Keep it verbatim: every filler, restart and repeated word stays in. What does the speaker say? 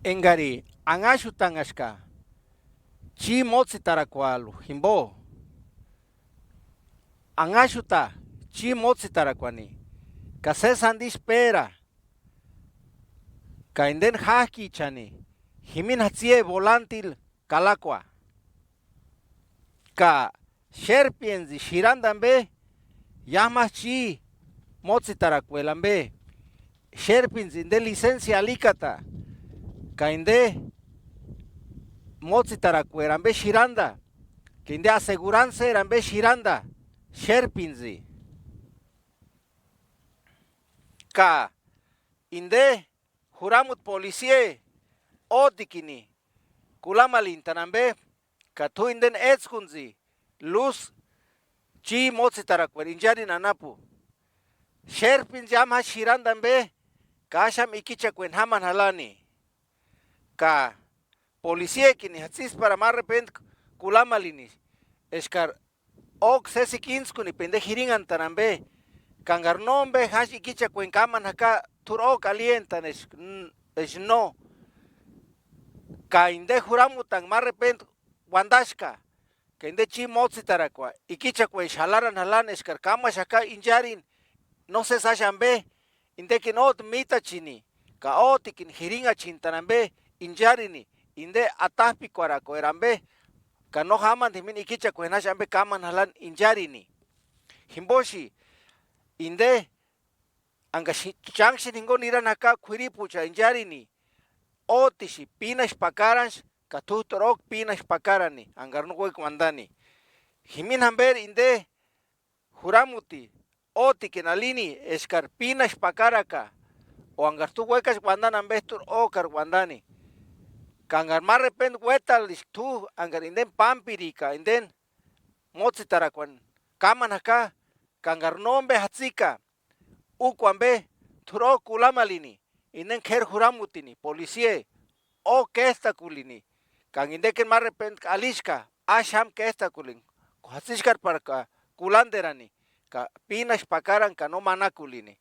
Engari anhaxutanhaxka chíni mótsitarakuarhu jimbo, anhaxuta chíni mótsitarakuani, ka sési andisï péra, ka indeni jájkichani jimini jatsieri volantili kalakua, ka sérpintsï xiranda ambe iámu jásï chíni mótsitarakueri ambe, sérpintsï inde lisensia alikata, ka inde mótsitarakueri ambe xiranda, ka inde aseguranseri ambe xiranda, sérpintsï. Ka inde juramuti polisieri ótikini kulamalintani ambe, ka t'u indeni étskuntsï luz chíni mótsitarakueri incharini anapu, sérpintsï iámu jásï xiranda ambe, ka áxamu ikichakueni jámani jalani. Ka polisiekini jatsisparani ma repentku kulamalini, eskari ók'u sési ikintskunipa inde jirinhantani ambe, ka engari nómbe jásï ikichakueni kámani jaka, t'úri ók'u alientani eska, eska no, ka inde juramutanha ma repentku uandaxka, ka inde chíni mótsitarakua ikichakueni xalarani jalani eskari kámaxaka incharini, nósesi jásï ambe, indekini óti mítachini, ka ótikini jirinhachintani ambe incharini, inde atajpikuarakueri ambe, ka no jámani jimini ikichakueni jásï ambe kámani jalani incharini. Jimboxi inde, enga xi-, chánksïni jinguni nirani jaka k'uiripuchani incharini, ótixi pínaxi pakaranhasï, ka t'újturhu ók'u pínaxi pakarani engari no uékua uandani. Jimini jamberi inde juramuti ótikini alini eskari pínaxi pakaraka, o engari t'u uékaxaka uandani ambe t'úri ók'ari uandani, ka engari ma repentku uétarhiska t'u engari indeni pámpirika indeni mótsitarakuani kámani jaka, ka engari nómbe jatsika, úkua ambe, t'úri ók'u kulamalini, indeni k'éri juramutini polisieri ók'u késtakulini, ka enga indekini ma repentku alixka, áxamu késtakulini, jatsixkarparka kulanderani, ka pínaxi pakarani ka no manakulini.